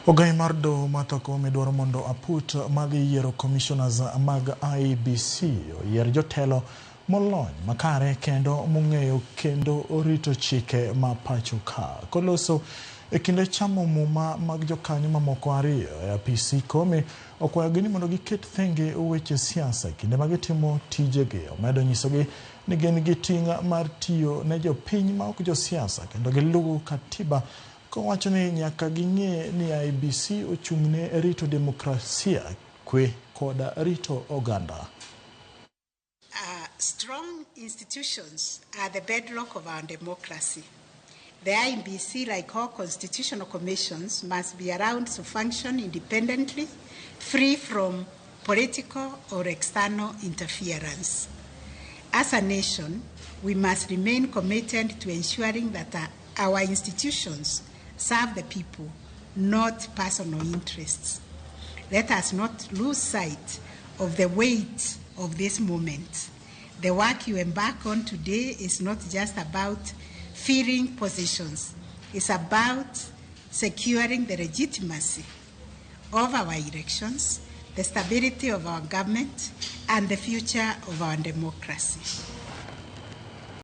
Ogai mar doho Martha Koome dwaro mondo aput madhi yiero commissioners mag IEBC oyier jotelo molony makare kendo mong'eyo kendo rito chike ma pacho ka. Koloso e kinde chamo muma mag jokanyo mamoko ariyo e apisi Koome okwayogi ni mondo giket thenge weche siasa e kinde ma gitimo tijegi. Omedo nyisogi ni gin gi ting' mar tiyo ne jopiny ma ok josiasa kendo giluw katiba kowacho ni nyaka ging'e ni IEBC ochung'ne rito demokrasia, kwe kod rito oganda. Strong institutions are the bedrock of our democracy. The IEBC, like all constitutional commissions, must be allowed to function independently, free from political or external interference. As a nation, we must remain committed to ensuring that our institutions serve the people, not personal interests. Let us not lose sight of the weight of this moment. The work you embark on today is not just about filling positions, it's about securing the legitimacy of our elections, the stability of our government, and the future of our democracy.